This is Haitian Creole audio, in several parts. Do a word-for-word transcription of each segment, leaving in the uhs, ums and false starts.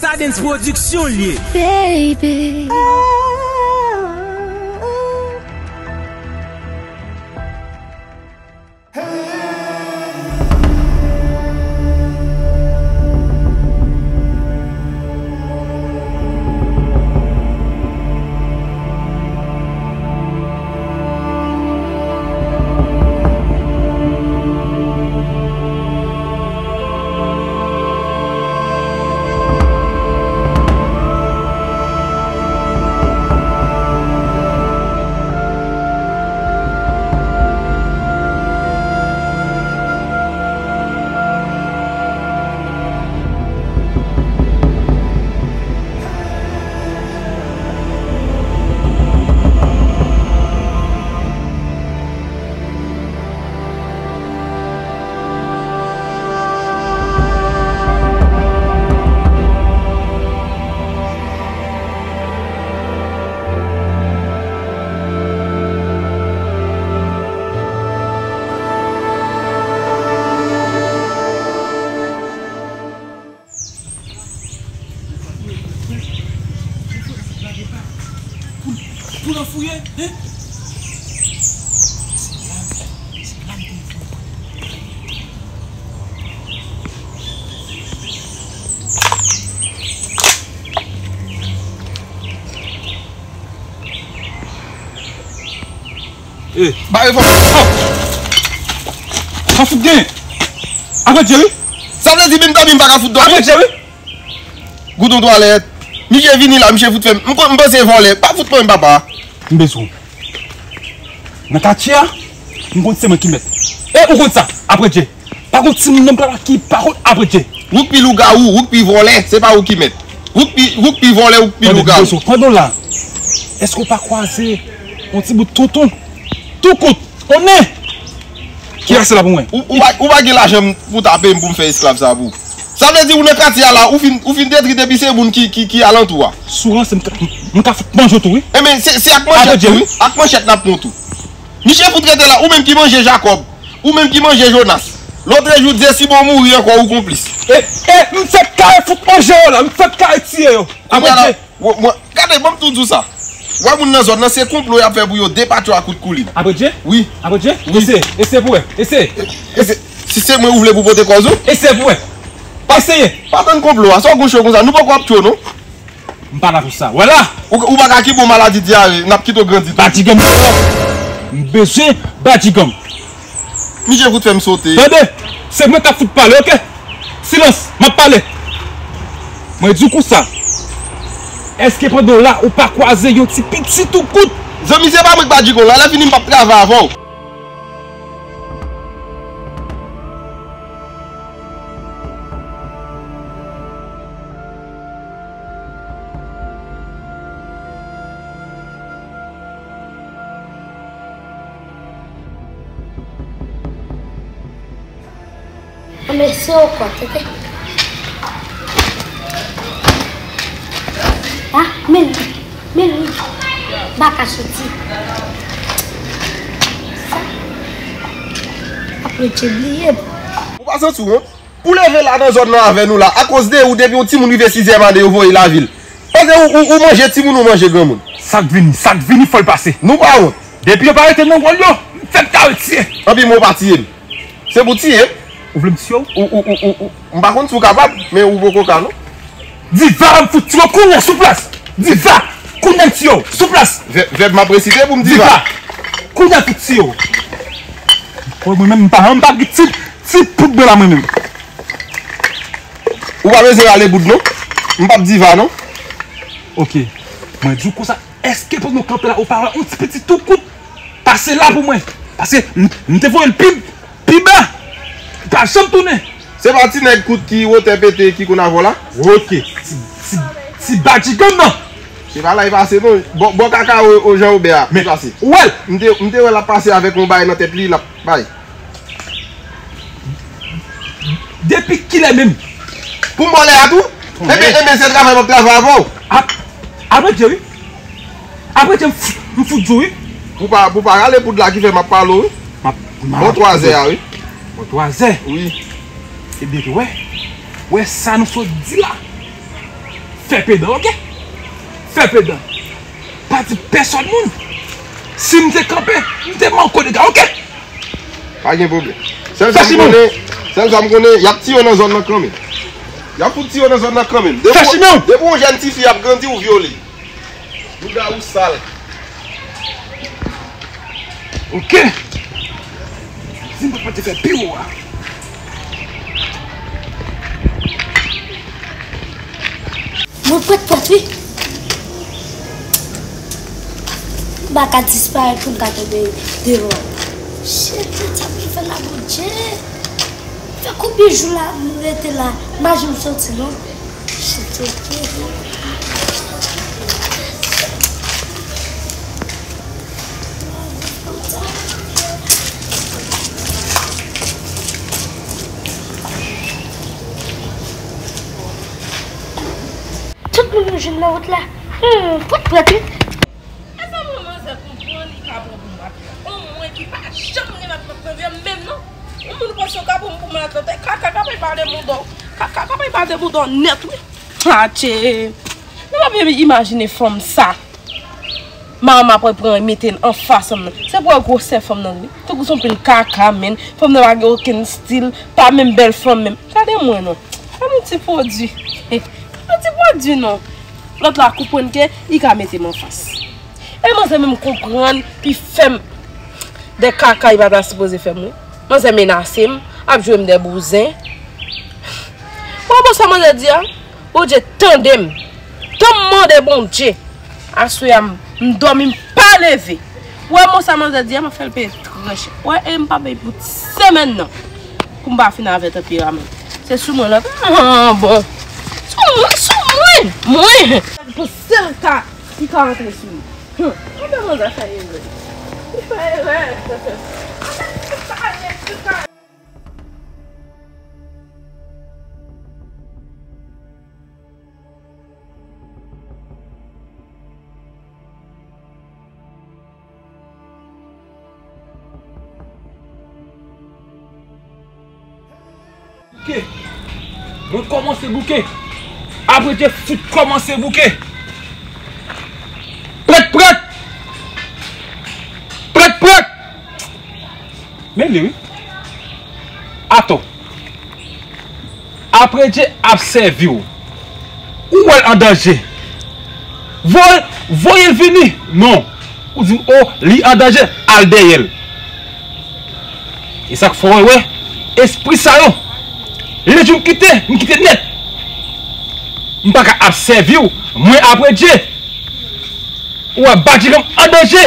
Stardens Production l ye. Baby. Pou, pou nan fouye, hein? Se la, se la m te fouye. Eh, ba e fò. Sa fout gen. Apre Dye wi. Sa vle di menm tanmi m pa ka fout dòmi. Apre Dye wi. Gouton twalèt. Misye vini la, misye fout fè m. M kon- m panse vòlè. Pa fout pran m papa. M bezwen w. Nan katye a, m konn se mwen ki mèt. E ou konn sa, apre Dye. Pa konn timoun nan m papa ki pa konn apre Dye. Ou k pi lougawou, ou k pi vòlè, se pa ou ki mèt. Ou k pi, ou k pi vòlè, ou k pi lougawou. Tande, pandan w la, èske w pa kwaze yon ti bout tonton? Tou kout, onnen! Ki rase la pou mwen? Ou, ou pa, ou pa gen lajan pou w ta peye m pou m fè esklav sa pou ou. Sa vle di ou nan katye a la, ou fin, ou fin detri depi se moun ki, ki, ki alantou a. Si w ranse m ka, m ka fout manje w tou wi. Enben, se, se ak manchèt tou wi. Ak manchèt n ap pran w tou. Misye fout rete la, ou menm ki manje Jakòb, ou menm ki manje Jonas. Lòtrejou, Dye si bon mouri ankò, ou konplis. E, e, m fèk kare fout manje yo la, m fèk kare tiye yo. Apre Dye. Mwen, mwen, gade, ban m tou di w sa. Wè moun nan zòn nan, se konplo y ap fè pou yo depatche w ak kout koulin. Apre Dye? Wi. Apre Dye? Wi. Eseye, eseye pou wè. Eseye. E, e, si se mwen ou vle pou pote kòz ou? Eseye pou wè. Eseye. Pa tann konplo a. Sa w gon cho konsa? Nou poko ap tchwe w non. M pa la pou sa. Wè la! Ou, ou pa ka ki bon maladi dyare, n ap kite w grandi tou. Badiganm nan. M bezwen badiganm. Misye fout fè m sote. Tande! Se mwen k ap fout pale, oke? Silans! M ap pale! Mwen di w konsa. Èske pandan w la, ou pa kwaze yon ti piti tou kout? Zanmi, se pa mwen k badiganm la. Lè fini, m p ap travay avè w. Mèsi ankò, tete. Ah, men, men wi. M pa ka soti. Sa. Apre Dye bliye m. Ou pa santi w wont? Pou leve la nan zòn nan avè nou la, akoz de ou, depi yon timoun rive sizyèm ane, yo voye l lavil. Paske ou, ou, ou manje timoun, ou manje granmoun. Sa k vini, sa k vini, fò l pase. Nou pa wont. Depi yo pa rete nan wòl yo, m fèk kare tiye. Anpi mwen, ou pa tiye m. Se pou tiye m. Ou vle m tiye w? Ou, ou, ou, ou, ou, m pa konn si w kapab, men ou poko ka, non. Diva, m fout tiye w kounye a sou plas. Diva, kounye a m tiye w sou plas. Vè-, vèb m ap resite pou m diva. Diva, kounye a m fout tiye w. Mwen menm, m pa, m pa gen ti, ti poud blan la mwen menm. Ou pa bezwen rale boud non. M p ap diva non. Oke. Mwen di w konsa, èske pandan w kanpe la, ou pa wè yon ti piti tou kout pase la pou mwen? Paske m, m te voye l pi, pi ba. Li pa janm tounen. Se pa ti nèg kout ki wotè pete ki konn avè w la? Oke. Ti, ti, ti badiganm nan. Se pa la li pase non. Bò, bò kaka o, o Jan Wobè a li pase. Ou wè l? M te, m te wè l ap pase avèk yon bagay nan tèt li, l ap bay. Depi kilè menm? Pou m bò lè a tou? Ebyen, ebyen, se travay m ap travay avè w. Ap-, apre Dye wi. Apre Dye, m f-, m fout di w wi. Pou pa, pou pa rale poud la ki fè m ap pale w wi. M ap, m ap. Bò twazè a wi. Bò twazè? Wi. Ebyen, wè. Wè sa nou sot di la. Fè pedan, oke? Fè pedan. Pa di pèsòn moun. Si m te kanpe, m te manko dega, oke? Pa gen pwoblèm. Sèl sa m konnen, sèl sa m konnen, y ap tiye w nan zòn nan kanmenm. Y ap fout tiye w nan zòn nan kanmenm. Depi w, depi w jèn tifi ap grandi, ou vyole. Lougawou sal. Oke. Si m pa te fè pi wo a. Mwen prèt, prèt, wi. M pa ka disparèt pou m ka tonbe deyò. Shit, sa m fè la, Bondye. Fè konbyen jou la m rete la? M pa janm soti, non. Shit, ok. Tout moun yo jwenn nan wout la. Hmm, prèt, prèt, wi. Èske mwen manzè konprann li ka pran pou m ak yon mwen ki pa janm gen matmat nan vi m menm non? Yon moun panse w ka pran m pou matlat, kaka k ap pale bouda w. Kaka k ap pale bouda w nèt wi. Atche. Nou pa byen imajine fanm sa. Manman ap pran mete l anfas fanm nan. Se pou wè gwosè fanm nan wi. Tankou se yon pil kaka menn. Fanm nan pa gen okenn stil, pa menm bèl fanm menm. Gade mwen non. Fanm yon ti pwodui. Yon ti pwodui non. Lòt la konprann ke li ka mete m anfas. E manzè menm konprann, li fè m de kaka li pa ta sipoze fè m wi. Manzè menase m, ap jwe m de bouzen. Bon, bon, sa manzè di a, Bondye tande m. Tan m mande Bondye. Aswè a, m, m dòmi, m pa leve. Wè, bon, sa manzè di a, m ap fè l peye trè chè. Wè, e m pa peye pou semèn nan. Pou m pa fin avè tanperaman. Se sou mwen lòt. Ah, bon. Sou mwen, sou mwen. Mwen. Pou sèl ka, li ka antre sou mwen. Hum. Anben manzè fè erè. Li fè erè. Anben li fè erè. Bouke. Mwen kòmanse bouke. Apre Dye fout kòmanse bouke. Prèt, prèt. Prèt, prèt. Men li wi. Atò. Apre Dye ap sèvi w. Ou wè l an danje. Voye, voye l vini. Non. Ou di m, o, li an danje. Al dèyè l. E sa k fè w wè, espri sa yo. Lè jou m kite, m kite nèt. M pa ka ap sèvi w. Mwen apre Dye. Ou wè Badjiganm an danje.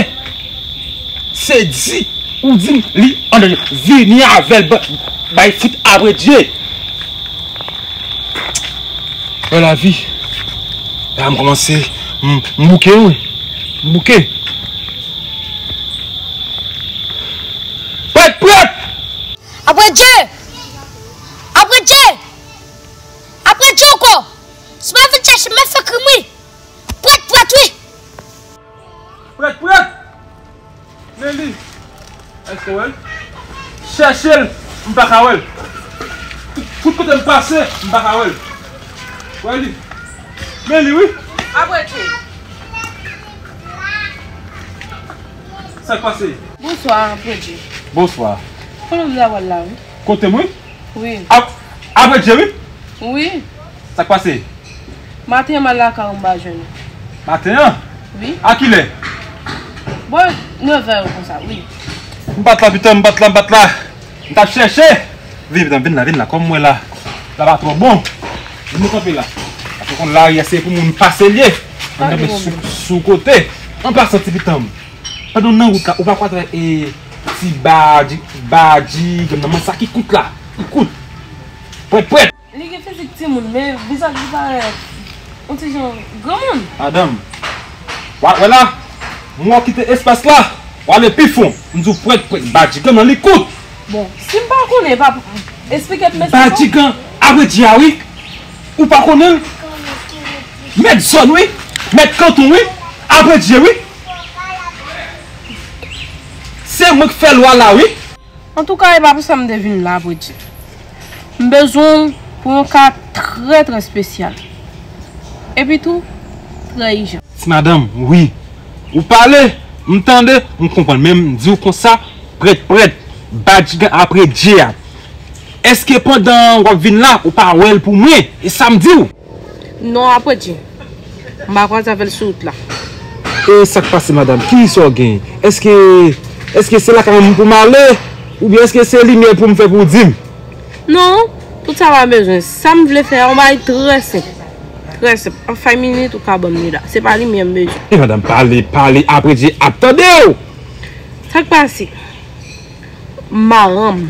Se di ou di m li an danje. Vini avè l, ba-, bay fout apre Dye. Wè lavi. La m kòmanse, m, m bouke wi. M bouke. Prèt, prèt! Apre Dye! Apre Dye! Apre Dye ankò! Si w pa vin chèche m, m ap fè krim wi! Prèt, prèt wi! Prèt, prèt! Men li. Èske w wè l? Chèche l, m pa ka wè l. Tout, tout kote m pase, m pa ka wè l. Wè li. Men li wi. Apre Dye. Sa k pase? Bonswa, Apre Dye. Bonswa. Kote m ta wè l la wi. Kote m wi? Wi. Ap-, Apre Dye wi. Wi. Sa k pase? Maten an m al lakay ou m pa jwenn ou. Maten an? Wi. A kilè? Bò nevè yo konsa, wi. M pa t la, pitan, m pa t la, m pa t la. M t ap chèche. Vin, pitan, vin la, vin la, kòm m wè la. La pa twò bon. Vin nou kanpe la. Paske konn lari a se pou moun pase l ye. Ann kanpe sou, sou kote. An pasan, ti pitan m. Pandan w nan wout la, ou pa kwè atravè, e, ti badji, badji, grann nan, sa ki kout la. Ki kout. Pwèt, pwèt. Li gen fizik timoun, men vizaj li parèt yon ti jan granmoun. Madanm, w a wè la, mwen w kite espas la, w ale pi fon. M di w pwèt, pwèt, badji grann nan li kout. Bon, si m pa konnen, pa eksplike m, mesye. Badji grann, Apre Dye a wi. Ou pa konnen l? Mèt zòn wi, mèt kanton wi, Apre Dye wi. Se mwen k fè lwa la wi. Antouka, e pa pou sa m te vin la, Apre Dye. M bezwen w pou yon ka trè, trè espesyal. Epi tou, trè ijan. Ti madanm, wi. Ou pale, m tande, m konprann. Men m di w konsa, prèt, prèt, badj gen apre Dye a. Èske pandan w ap vin la, ou pa wè l pou mwen? E sa m di w? Non, apre Dye. M pa kwaze avè l sou wout la. E sa k pase, madanm? Kisa w gen? Èske, èske se lakay mwen pou m ale? Oubyen èske se limyè pou m fè pou w di m? Non, tout sa pa bezwen. Sa m vle fè a, yon bagay trè senp. Trè senp. An fay minit ou ka ban m li la. Se pa limyè m bezwen. E madanm, pale, pale, apre Dye ap tande w! Sa k pase? Maranm.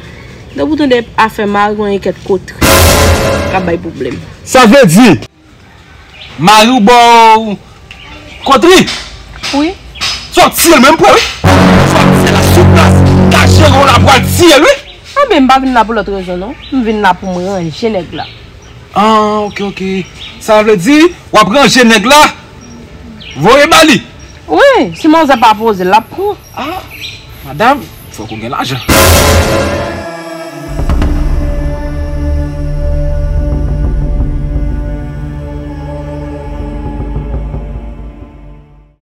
Depi w tande afè mari, gon yon kèt kotri k ap bay pwoblèm. Sa vle di, mari w ba w kotri? Wi. Sa w tiye l menm pwen, wi. Sa w tiye l la sou plas. Ka jere w la pral tiye l, wi. Anben, m pa vin la pou lòt rezon, non. M vin la pou m ranje nèg la. Ah, ok, ok. Sa vle di, w ap ranje nèg la, voye ba li. Wi, si manzè pa poze l, l ap pran. Ah, madanm, fòk ou gen lajan.